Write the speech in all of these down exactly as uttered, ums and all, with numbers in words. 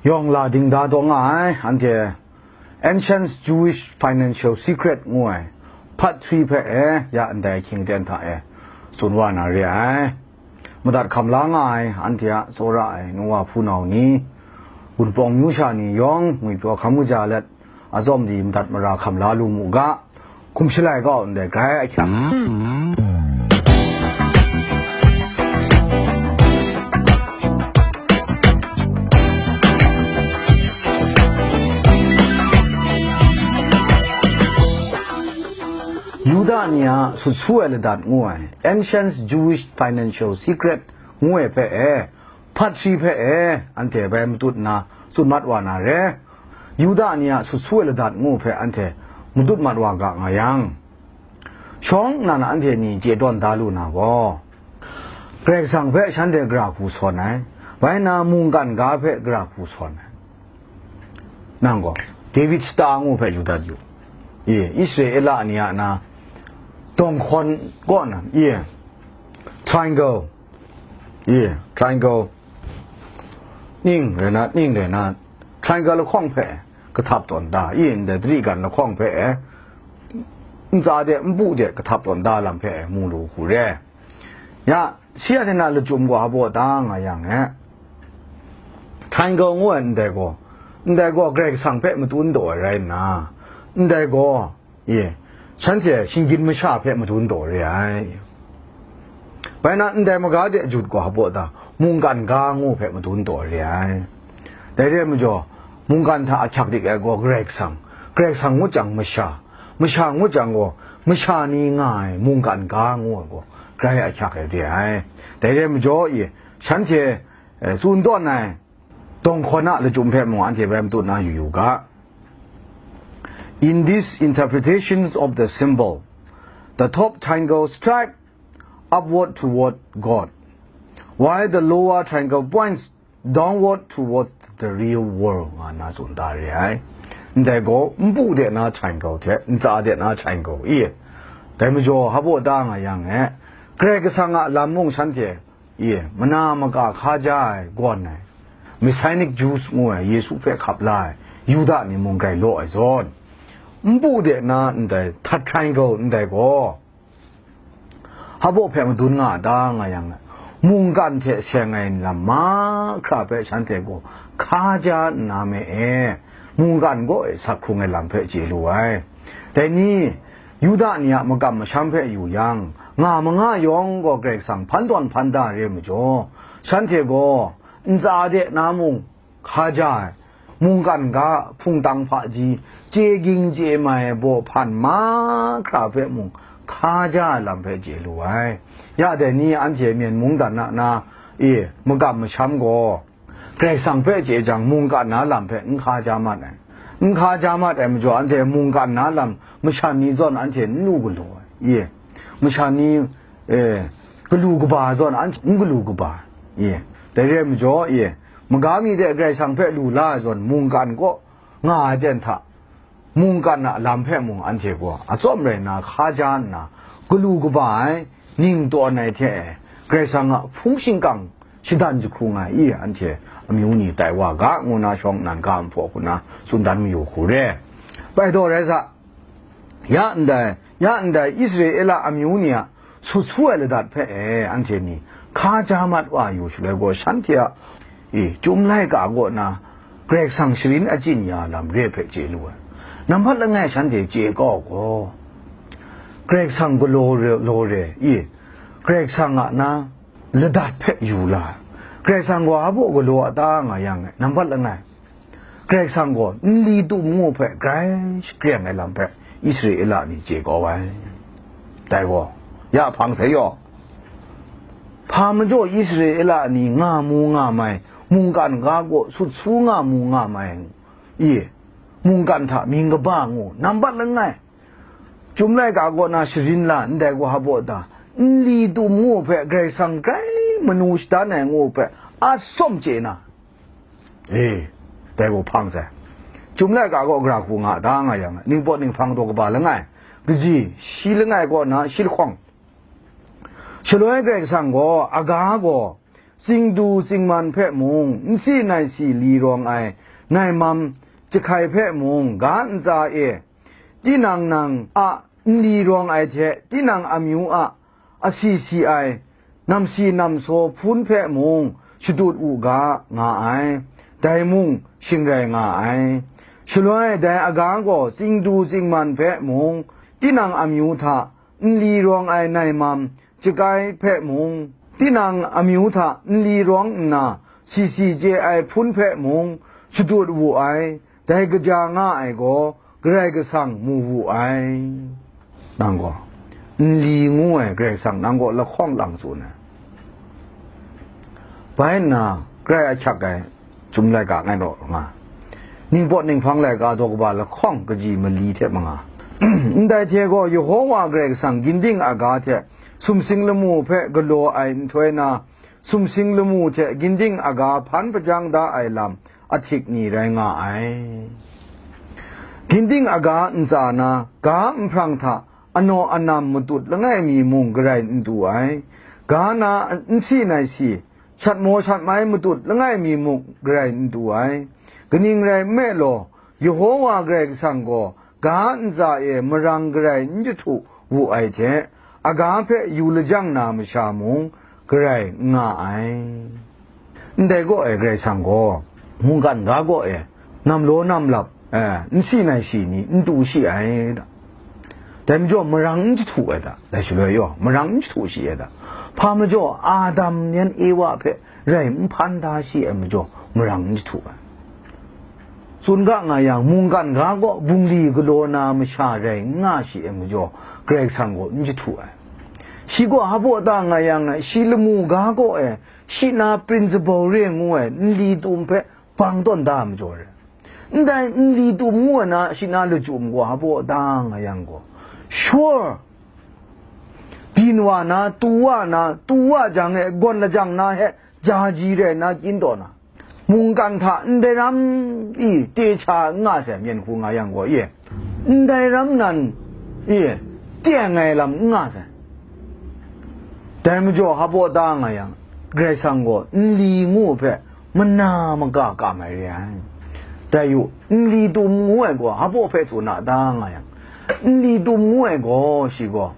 Yawng la ding da taw nga ai, anhte Ancient Jewish Financial Secret ngu ai hpat hpyi hpe e ya ndai ahkying aten hta e tsun wa na re ai. Madat hkam la nga ai, anhte a tsawra ai nu wa hpunau ni, Wunpawng myu sha ni yawng ngwipyaw hkam kaja let, atsawm di madat mara hkam la lu mu ga, hkum shalai kau ndai grai ahkyak. Yuda ni a sut su ai ladat ngu ai, Ancient Jewish Financial Secret ngu ai hpe e, hpat hpyi hpe e, anhte bai matut nna tsun mat wa na re. Yuda ni a sut su ai ladat ngu hpe anhte matut mat wa ga nga yang, shawng nnan anhte ni chye tawn da lu na gaw, Karai Kasang hpe shanhte gara hku sawn ai, bai na mungkan ga hpe gara hku sawn ai. Nang gaw, David Star ngu hpe yu dat yu. Ye, Israela ni a na, dawng hkawn kaw na, ye, triangle, ye, triangle, ning rai na, ning rai na, triangle lahkawng hpe kahtap tawn da, ye, ndai tari gan lahkawng hpe, ntsa de, npu de kahtap tawn da lam hpe mu lu hku re. Ya, shi a hte na lachyum gaw hpa baw da nga yang e, triangle ngu ai ndai gaw, ndai gaw Karai Kasang hpe matun taw ai rai nna, ndai gaw, ye, shanhte shinggyim masha hpe matun taw re ai. Bai na, ndai maga de jut gaw hpa baw da, mungkan ga ngu hpe matun taw re ai. Dai re ai majaw, mungkan hta ahkyak dik ai gaw Karai Kasang, Karai Kasang ngut jang masha, masha ngut jang gaw, masha ni nga ai mungkan ga ngu ai gaw, grai ahkyak ai re ai. Dai re ai majaw, i, shanhte, eh, tsun tawn ai dawng hkawn a lachyum hpe mung anhte bai matut na yu yu ga. In these interpretations of the symbol, the top triangle stripe upward toward God, while the lower triangle points downward towards the real world, nga na tsun da re ai. Ndai gaw, npu de na triangle hte, ntsa de na triangle, i, dai majaw, hpa baw da nga yang e, Karai Kasang a lam mung shanhte, i, mana maka hkaja ai, gawn ai, Messianic Jews ngu ai, Yesu hpe hkap la ai, Yuda ni mung grai law ai zawn, npu de na ndai htat triangle ndai gaw, hpa baw hpe madun nga a ta nga yang, mungkan hte seng ai lam mahkra hpe shanhte gaw hkaja nna me e, mungkan kaw e sak hkrung ai lam hpe chye lu ai. Dai ni, Yuda ni a makam masham hpe yu yang, nga manga yawng gaw Karai Kasang hpan tawn hpan da re ai majaw, shanhte gaw ntsa de na mung, hkaja ai, mungkan ga, hpungtang hpaji, chye ging chye mai ai baw hpan mahkra hpe mung hkaja ai lam hpe chye lu ai. Ya dai ni anhte Myen mungdan na na, e, makam masham gaw, Karai Kasang hpe chye jang, mungkan na lam hpe n hkaja mat ai. N hkaja mat ai majaw, anhte mungkan na lam masha ni zawn anhte n lu galaw ai. Ye, masha ni, e, galu kaba zawn anhte n galu kaba, ye, dai re ai majaw, ye, maga mi de Karai Kasang hpe lu la ai zawn, mungkan kaw nga ai ten hta, mungkan a lam hpe mung anhte gaw atsawm rai nna hkaja nna, galu kaba ai, ning tawn ai hte e, Karai Kasang a hpung shingkang shadan jahkrung ai, i, anhte amyu ni tai wa ga, ngu na shawng nnan ga nhpaw hku na tsun dan mayu hku re. Bai taw rai sa, ya ndai, ya ndai Israela amyu ni a sut su ai ladat hpe e, anhte ni hkaja mat wa yu shaloi gaw, shanhte a, e, Chyum laika kaw na Karai Kasang sharin achyin ya lam re hpe chye lu ai. Nambat langai shanhte chye kau gaw, Karai Kasang galaw re, law re, e, Karai Kasang a na ladat hpe yu la ai. Karai Kasang gaw hpa baw galaw a ta nga yang e, nambat langai, Karai Kasang gaw nli tum ngu hpe grai shakreng ai lam hpe Israela ni chye kau ai. Dai gaw, ya hpang sai yaw, hpa majaw Israela ni nga mu nga mai, mungkan ga gaw sut su nga mu nga mai, i, mungkan hta mying kaba ngu, nambat langai, Chyum laika kaw na sharin la ndai gaw hpa baw da, nli tum ngu hpe Karai Kasang grai manu shadan ai ngu hpe atsawm chye na, e, dai gaw hpang sai. Chyum laika kaw gara hku nga da nga yang, ningpawt ninghpang taw kaba langai, kaji shi langai kaw na shi lahkawng, shaloi Karai Kasang gaw aga gaw tsingdu tsingman hpe mung, nsi naisi li rawng ai naimam jahkai hpe mung, ga ntsa e, tinang nang a nli rawng ai hte tinang amyu a asi si ai namsi namsaw hpun hpe mung shadut u ga nga ai, dai mung shing rai nga ai. Shaloi dai aga gaw tsingdu tsingman hpe mung, tinang amyu hta nli rawng ai naimam jahkai hpe mung, tinang amyu hta nli rawng nna si si chye ai hpun hpe mung shadut wu ai, dai kaja nga ai gaw Karai Kasang mu wu ai. Nang gaw, nli ngu ai Karai Kasang nang gaw lahkawng lang tsun ai. Bai nna, Karai ahkyak ai, Chyum laika ngai raw nga, ningpawt ninghpang laika daw kaba lahkawng kaji mali hte manga. Ndai hte gaw, Yehowa Karai Kasang ginding aga hte sumsing lamu hpe galaw ai nhtoi na, sumsing lamu hte ginding aga hpan hpajang da ai lam ahtik ni rai nga ai. Ginding aga ntsa na ga nhprang hta anaw anam matut langai mi mung garai n du ai, ga na nsi naisi, shat maw shat mai matut langai mi mung garai n du ai. Kaning rai nme law, Yehowa Karai Kasang gaw ga ntsa e marang garai n jahtu wu ai hte, aga hpe yu lajang na masha mung garai n nga ai. Ndai gaw e, Karai Kasang gaw mungkan ga gaw e, nam law nam lap, eh, nsi naisi ni n tu shi ai da. Dai majaw, marang n jahtu ai da, dai shaloi yaw, marang n jahtu shi ai da. Hpa majaw, Adam yan Ewa hpe rai n hpan da shi ai majaw, marang n jahtu ai. Tsun ga nga yang, mungkan ga gaw bungli galaw na masha rai n nga shi ai majaw, Karai Kasang gaw n jahtu ai. Shi gaw hpa baw ta nga yang, shi lamu ga gaw e, shi na principle re ngu ai nli tum hpe bang tawn da ai majaw re. Ndai nli tum ngu ai na, shi na lachyum gaw hpa baw ta nga yang gaw, sure, byin wa na, tu wa na, tu wa jang e, gawn lajang na he, jaji rai na, kyin taw na, mungkan hta ndai ram i te cha n nga sai, myen hku nga yang gaw, i, ndai ram nan i teng ai lam n nga sai. Dai majaw, hpa baw ta nga yang, Karai Kasang gaw nli ngu hpe mana maka kam ai re ai. Dai yu, nli tum ngu ai gaw hpa baw hpe tsun a ta nga yang, nli tum ngu ai gaw shi gaw,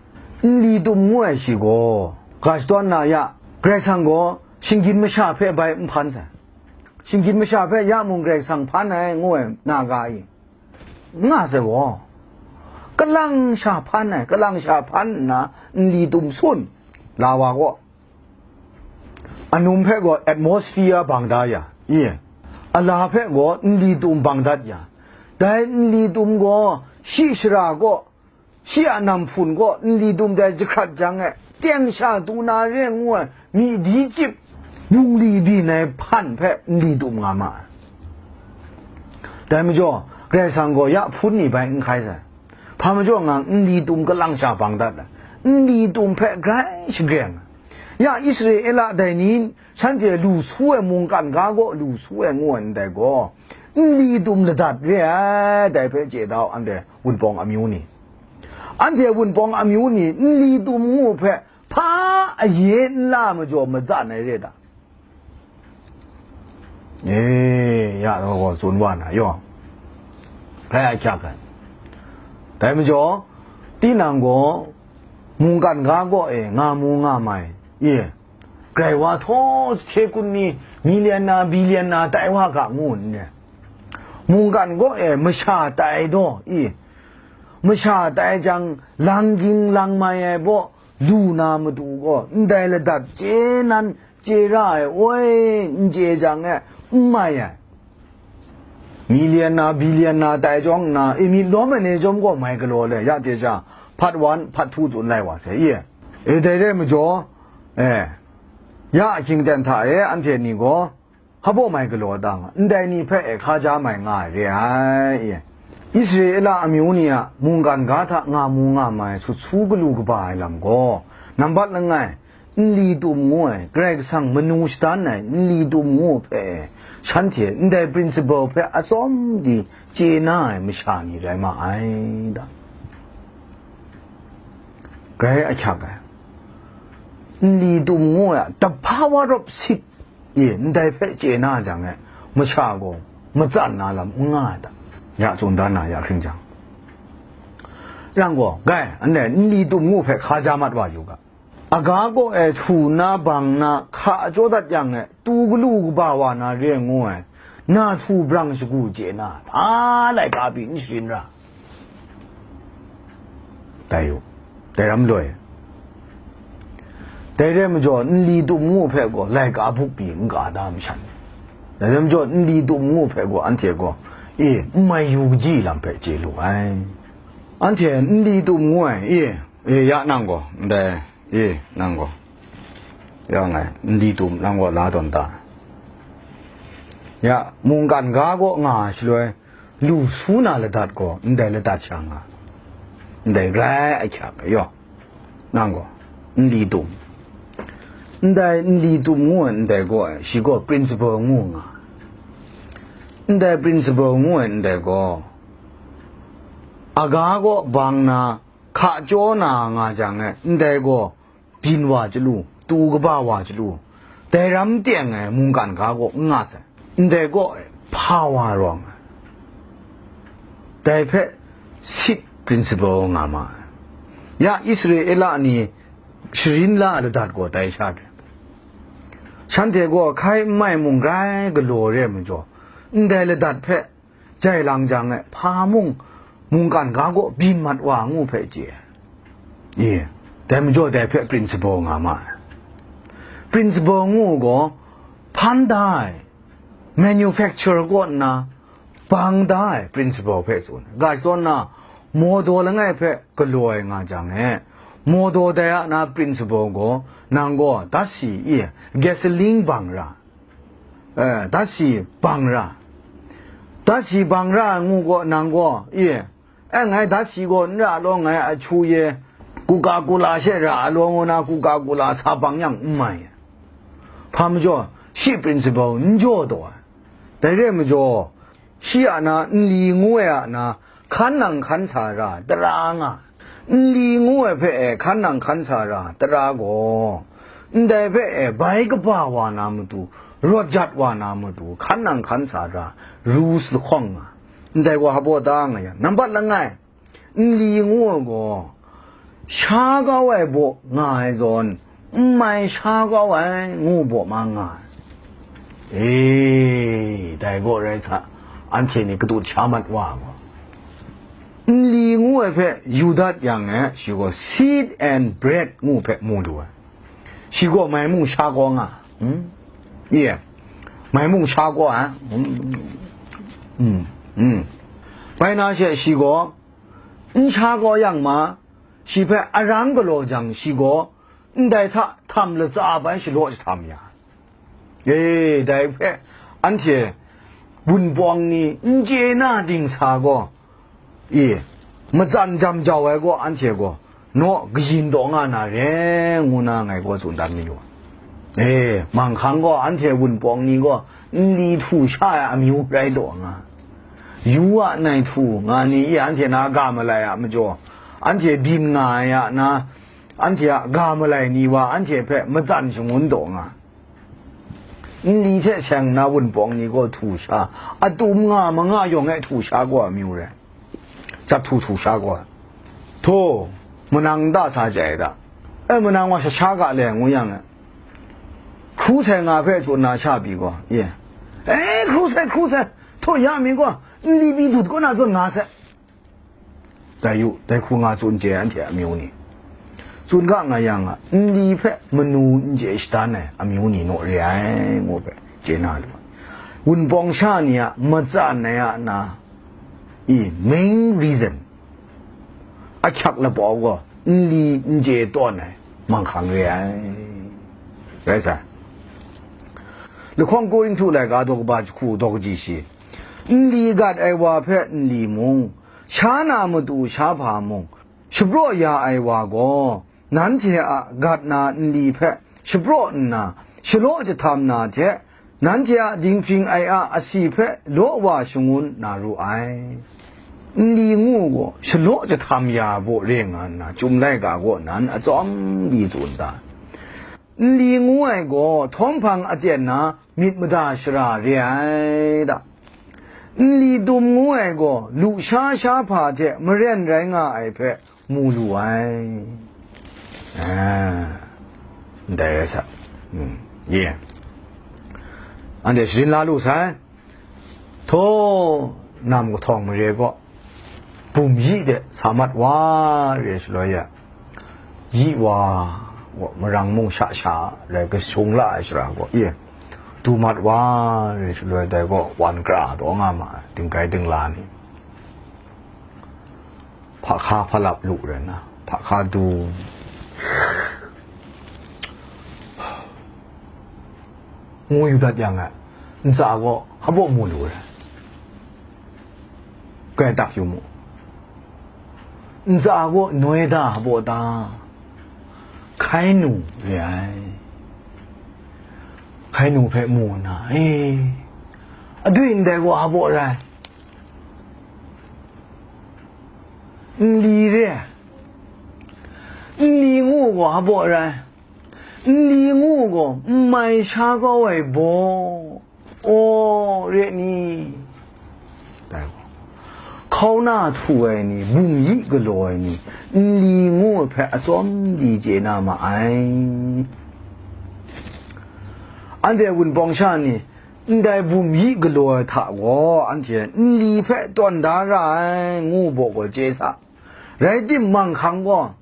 nli tum ngu ai shi gaw, ga shadawn na ya, Karai Kasang gaw shinggyim masha hpe bai n hpan sai. Shinggyim masha hpe ya mung Karai Kasang hpan ai ngu ai na ga i? N nga sai gaw, kalang sha hpan ai, kalang sha hpan nna nli tum sun la wa gaw, anum hpe gaw atmosphere bang da ya, i, ala hpe gaw nli tum bang dat ya, dai nli tum gaw shi shara gaw, shi a nam hpun gaw nli tum dai jahkrat jang e, teng sha tu na re ngu ai, myi di chyip, bungli byin ai hpan hpe nli tum nga ma ai. Dai majaw, Karai Kasang gaw ya hpun ni bai n hkai sai. Hpa majaw nga, nli tum kalang sha bang dat ai, nli tum hpe grai shagreng ai. Ya Israela dai ni, shanhte lu su ai mungkan ga gaw lu su ai ngu ai ndai gaw, nli tum ladat re ai, dai hpe chye da u, anhte wunpawng amyu ni. Anhte wunpawng amyu ni nli tum ngu hpe hpa aye n la majaw mazan ai re ta? E, ya gaw tsun wa na yaw, grai ahkyak ai. Dai majaw, tinang gaw mungkan ga gaw e nga mu nga mai, e, grai wa htaw, hte kun ni, milian na, bilian na tai wa ga ngu n re. Mungkan gaw e masha tai daw, i, masha tai jang, lang ging lang mai ai baw, lu na matu gaw, ndai ladat chye nan chye ra ai, oi, n chye jang e, n mai ai. Milian na, bilian na tai jawng nna, imit lawm ai ni chyawm gaw mai galaw le, ya hte sha, part one, part two tsun lai wa sai, i? E, dai re majaw, e, ya ahkying ten hta e, anhte ni gaw, hpa baw mai galaw da nga, ndai ni hpe e hkaja mai nga ai re ai, i? Israela amyu ni a mungkan ga hta nga mu nga mai sut su galu kaba ai lam gaw, nambat langai, nli tum ngu ai, Karai Kasang manu shadan ai nli tum ngu hpe, shanhte ndai principle hpe atsawm di chye na ai masha ni rai ma ai da. Grai ahkyak ai. Nli tum ngu ai, the power of seed. E, ndai hpe chye na jang e, masha gaw matsan na lam n nga ai ta? Ya tsun dan na ya hkring jang, yang gaw, gai, anhte nli tum ngu hpe hkaja mat wa yu ga. Aga kaw e htu nna bang nna hka jaw dat yang e, tu galu kaba wa na re ngu ai, na htu brang shagu chye na, hpa laika pyi n sharin ra. Tai u, dai ram loi. Dai re ai majaw, nli tum ngu hpe gaw laika buk pyi n ka da mashan. Dai re ai majaw, nli tum ngu hpe gaw anhte gaw, e, n mai yu kaji lam hpe chye lu ai. Anhte nli tum ngu ai, e, e, ya nang gaw, ndai, e, nang gaw, ya ngai, nli tum nang gaw la tawn ta. Ya, mungkan ga kaw nga ai shaloi, lu su na ladat gaw ndai ladat sha nga, ndai grai ahkyak, yaw, nang gaw, nli tum, ndai nli tum ngu ai ndai gaw, shi gaw principle ngu nga, ndai principle ngu ai ndai gaw, aga kaw bang na, hka jaw na nga jang e, ndai gaw, byin wa chyalu, tu kaba wa chyalu, dai ram teng ai mungkan ga kaw n nga sai. Ndai kaw e hpa wa rawng ai. Dai hpe sit principle nga ma ai. Ya Israela ni sharin la ai ladat gaw dai sha hte. Shanhte gaw hkai n mai mung grai galaw re ai majaw, ndai ladat hpe jai lang jang e, hpa mung mungkan ga kaw byin mat wa ngu hpe chye ai. E, dai majaw dai hpe principle nga ma ai. Principle ngu gaw, hpan da ai, manufacture kaw nna bang da ai principle hpe tsun ai. Ga shadawn na, motor langai hpe galaw ai nga jang e, motor dai a na principle gaw, nang gaw dat si, e, gasoline bang ra, e, dat si bang ra, dat si bang ra ai ngu gaw, nang gaw, e, e, ngai dat si gaw n ra law, ngai a chu ye, Coca-Cola she ra a law ngu na, Coca-Cola sa bang yang n mai ai. Hpa majaw, shi principle n jaw taw ai. Dai re ai majaw, shi a na nli ngu ai a na, hkan nang hkan sa ra, tara nga, nli ngu ai hpe e hkan nang hkan sa ra, tara gaw, ndai hpe e bai kaba wa na matu, rawt jat wa na matu, hkan nang hkan sa ra, rules lahkawng nga, ndai gaw hpa baw ta nga yang, nambat langai, nli ngu ai gaw, sha kau ai baw nga ai zawn, n mai sha kau ai ngu baw ma nga ai. E, dai gaw rai sa, anhte ni katut sha mat wa ai gaw, nli ngu ai hpe yu dat yang e, shi gaw seed and bread ngu hpe mu lu ai. Shi gaw mai mung sha kau nga, hmm? Ye, mai mung sha kau ai, hmm? Hmm, hmm. Bai na she shi gaw, n sha kau yang ma, shi hpe arang galaw jang, shi gaw ndai hta htam latsa bai shalaw jahtam ya. E, dai hpe anhte Wunpawng ni n chye na dingsa gaw, e, matsan jam jau ai gaw, anhte gaw naw kayin taw nga na re, ngu na ngai gaw tsun dan mayu. E, manghkang gaw anhte Wunpawng ni gaw nli htu sha ai amyu rai taw nga, yu a nai htu nga ni e, anhte na ga malai a majaw, anhte byin nga ai a na, anhte a ga malai ni wa anhte hpe matsan shangun taw nga, nli hte seng nna Wunpawng ni gaw htu sha, atum nga manga yawng e htu sha gaw amyu rai. Jap htu htu sha gaw, htaw, manang nta sa chye ai ta? E, manang wa sha sha ga le, ngu yang e, hkru sai nga hpe tsun na sha pyi gaw, ye, e, hkru sai, hkru sai, htaw, ya mi gaw nli pyi dut kaw na zawn nga sai. Dai yu, dai hku nga tsun chye ai anhte a amyu ni. Tsun ga nga yang a, nli hpe manu n chye shadan ai amyu ni naw re ai, ngu hpe chye na lu ai. Wunpawng sha ni a matsan ai a na, e, main reason, ahkyak lapau gaw nli n chye tawn ai manghkang re ai. Rai sa, lahkawng Korinhtu laika daw kaba jahku daw kaji shi, nli gat ai wa hpe nli mung, sha na matu sha hpa mung, shapraw ya ai wa gaw, nanhte a gat na nli hpe shapraw nna, shalaw jahtam na hte, nanhte a dinghpring ai a asi hpe law wa shangun na ru ai. Nli ngu gaw, shalaw jahtam ya baw re nga nna, Chyum laika kaw nan atsawm di tsun da. Nli ngu ai gaw htawm hpang aten na myit mada shara re ai da. Nli tum ngu ai gaw lusha sha hpa hte maren rai nga ai hpe mu lu ai. Ah, ndai rai sa. Hmm, ye. Anhte sharin la lu sai. Htaw, nam kahtawng mare gaw, bum yi de sa mat wa re shaloi ya, yi wa, wa marang mung sha sha rai kashung la ai shara gaw, e, du mat wa re shaloi dai gaw wan kra taw nga ma ai, dinggai dingla ni. Hpa hka hpa lap lu rai nna, hpa hka du. Ngu yu dat yang e, ntsa gaw hpa baw mu lu rai. Kai tak yu mu. Ntsa gaw noi da hpa baw ta? Hkai nu re ai. Hkai nu hpe mu nna, e, adwi ndai gaw hpa baw rai? Nli re ai. Nli ngu gaw hpa baw rai? Nli ngu gaw n mai sha kau ai baw, aw, re ni? Dai gaw, hkauna htu ai ni, bum yi galaw ai ni, nli ngu ai hpe atsawm di chye na ma ai. Anhte Wunpawng sha ni, ndai bum yi galaw ai hta gaw anhte nli hpe tawn da ra ai, ngu baw gaw chye sa. Rai timung, hkang gaw,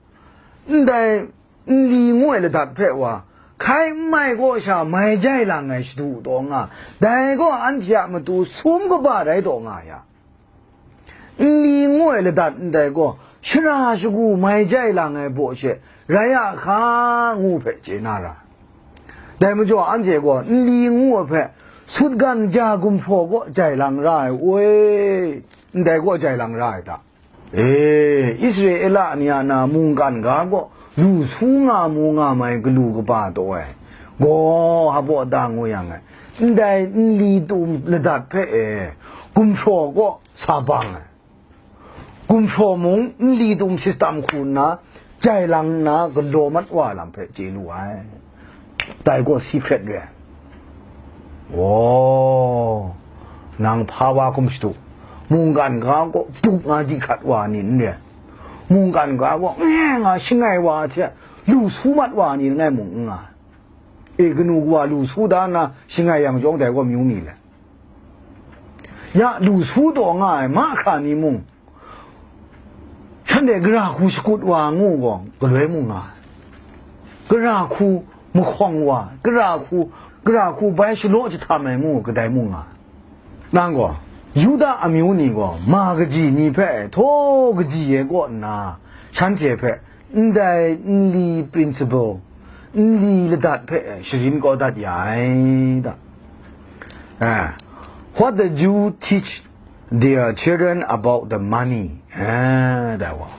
ndai nli ngu ai ladat hpe wa, hkai n mai kaw sha mai jai lang ai shadu taw nga, dai gaw anhte a matu sum kaba rai taw nga ya. Nli ngu ai ladat ndai gaw, shara shagu mai jai lang ai baw she rai a hka, ngu hpe chye na ra. Dai majaw anhte gaw nli ngu ai hpe sutgan ja gumhpraw kaw jai lang ra ai, oi, ndai kaw jai lang ra ai ta? E, Israela ni a na mungkan ga gaw lu su nga mu nga mai galu kaba taw ai gaw, hpa baw ta ngu yang e, ndai nli tum ladat hpe e, gumhpraw kaw sa bang ai. Gumhpraw mung nli tum shitam hku nna, jai lang nna galaw mat wa lam hpe chye lu ai. Dai gaw secret re ai. Aw, nang hpa wa hkum shadu, mungkan ga kaw tup nga di hkrat wa ni n re ai. Mungkan ga kaw nge nga shangai wa hte lu su mat wa ni langai mung n nga ai. E, kanu kawa lu su da nna shangai yang jawng dai gaw amyu mi le? Ya lu su taw nga ai mahkra ni mung, shanhte gara hku shakut wa ngu gaw, galoi mung nga ai. Gara hku mahkawng wa, gara hku, gara hku bai shalaw jahtam ai ngu, kadai mung nga ai. Nang gaw, Yuda amyu ni gaw ma kaji ni hpe htaw kaji ai kaw nna, shanhte hpe ndai nli principle, nli ladat hpe sharin kau dat ya ai da. Ah, what the Jew teach their children about the money. Ah, that one.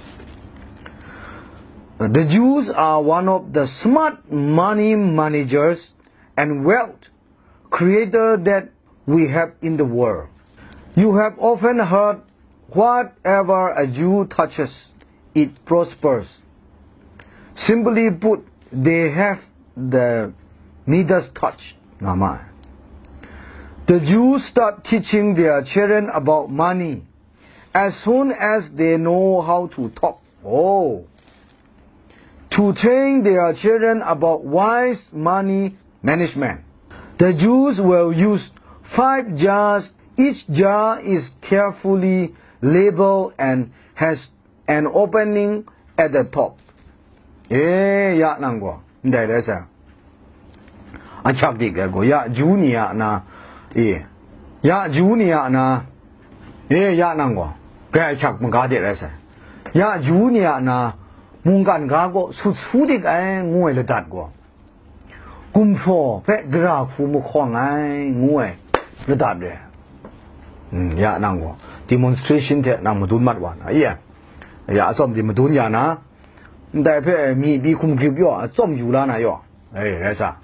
The Jews are one of the smart money managers and wealth creator that we have in the world. You have often heard, "Whatever a Jew touches, it prospers." Simply put, they have the Midas touch. Nga ma ai. The Jews start teaching their children about money as soon as they know how to talk. Oh. To train their children about wise money management. The Jews will use five jars. Each jar is carefully labeled and has an opening at the top. E, ya nang gaw, ndai rai sai. Ahkyak dik ai gaw, ya Ju ni a na, e, ya Ju ni a na, e, ya nang gaw, grai ahkyak maga de rai sai. Ya Ju ni a na, mungkan ga gaw sut su dik ai, ngu ai ladat gaw, gumhpraw hpe gara hku mahkawng ai, ngu ai ladat re. Hmm, ya nang gaw, demonstration hte nang madun mat wa na, e, ya atsawm di madun ya na, ndai hpe mi bi hkum grip yaw, atsawm yu la na yaw, e, rai sa.